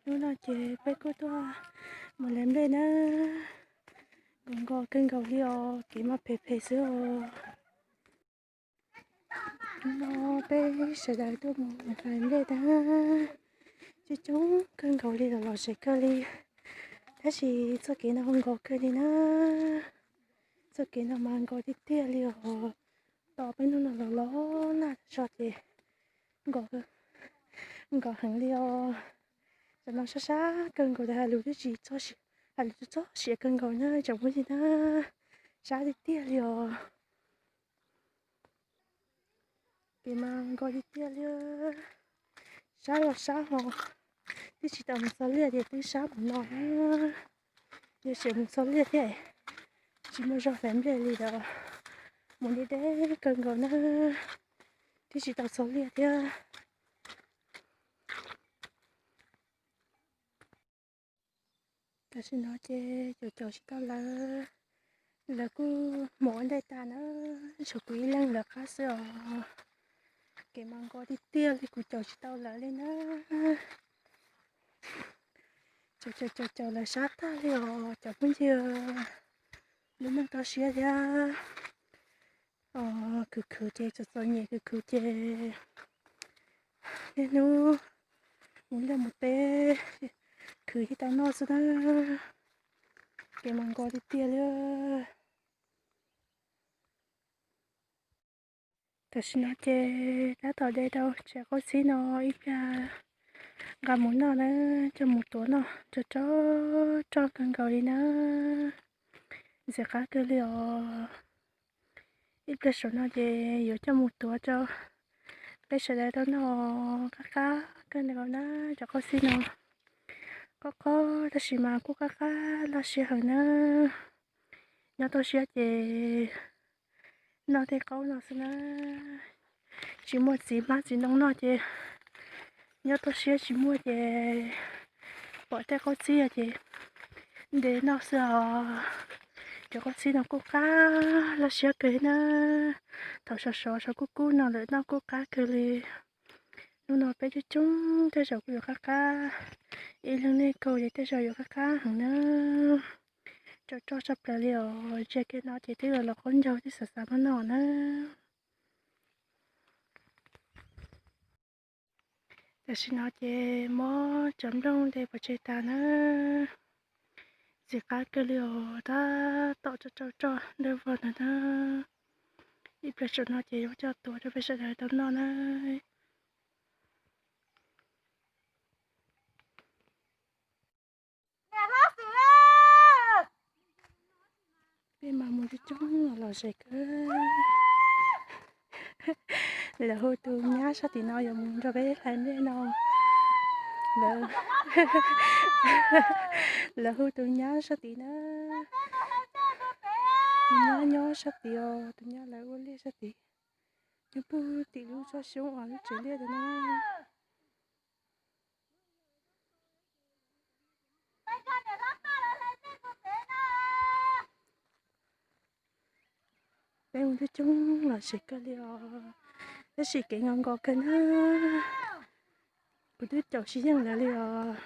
Hnub no ces peb kuj tuaj mus hlais nplej na. Nkaus nkaus kawg nkaus li os, kev mas phem phem xwb os. Hnub no peb sawv daws tuaj mus hlais nplej na. Coob coob kawg nkaus li, los los zem kawg li. Tab sis txoj kev no nkaus kawg li na. Txoj kev no mas nkaus tiag tiag li os. Tos peb hnub no los los nag tag zog ces nkaus, nkaus heev li os. Tam no sab sab kawg nkaus, hais lus twb tsis txog, hais lus tsis txog siav kawg nkaus na tsoom phooj ywg na. Sab tiag tiag li os. Kev mas nkaus tiag tiag li. Sab los sab ho, twb tsis tau mus txog liaj ces twb sab mus no na. Yog tseem mus txog liaj thiab, tsis muaj zog hlais nplej li lawm. Mus deb deb kawg nkaus na, twb tsis tau txog liaj thiab. Tam sim no ces caum caum tsis tau lawv, lawv kuj mus ua ntej tas na, tshuav kuv ib leeg lawv qab xwb os. Kev mas nkaus tiag tiag li, kuv caum tsis tau lawv li na. Caum caum caum caum lawv sab tag li os cov phooj ywg. Lub neej toj siab thiab. Khwv khwv ces txom txom nyem, khwv khwv ces niaj hnub mus liaj mus teb, khwv thiaj tau noj xwb na. Kev mas nkaus tiag tiag li. Tam sim no ces tab tom de tau tsev qaub txib no ib pliag nqa mus noj na, coj mus tuav noj rog rog rog kawg nkaus li na. Ntxim qab kawg li os. Ib pliag saum no ces yuav coj mus tuav rau peb sawv daws tau noj qab qab kawg nkaus na. Cov qaub txib no qob qob tab sis mas kuj qab qab loj siab heev na. Nyob toj siab ces noj tej qaub no xwb na. Tsis muaj txiv hmab txiv ntoo noj ces nyob toj siab tsis muaj ces pom tej qaub txib ces ntes noj xwb os. Cov qaub txib no kuj qab loj siab kawg na. Thaum sov sov sov kub kub no lawm noj kuj qab kawg li. Hnub no peb coob coob tej zaum kuj yuav qab qab, ib leeg nej kaug ces tej zaum yuav qab qab heev na. Rog rog tshaj plaws li os. Ntsia kiag no ces twb los qaub ncaug twb xav xav muab noj na. Tam sim no ces muab cov nplooj de pov tseg tas na. Ntxim qab kawg li os, tab tom rog rog rog dawb vog ntawd na. Ib pliag saum no ces yuav coj tuav rau peb sawv daws tau noj na. Peb mas mus coob coob los zem kawg. Lawv hu tus nyab sab tim no yuav mus nrog peb hlais nplej no. Lawv, lawv hu tus nyab sab tid na. Tus nyab nyob sab tid os, tus nyab lawv ua liaj sab tid. Nyob puag tim lub tsob xyoob uas lub tsev liaj ntawd na. Peb mus coob coob los zem kawg li os, tab sis kev nkaus nkaus kawg na. Kuv twb caum tsis yeej lawv li os.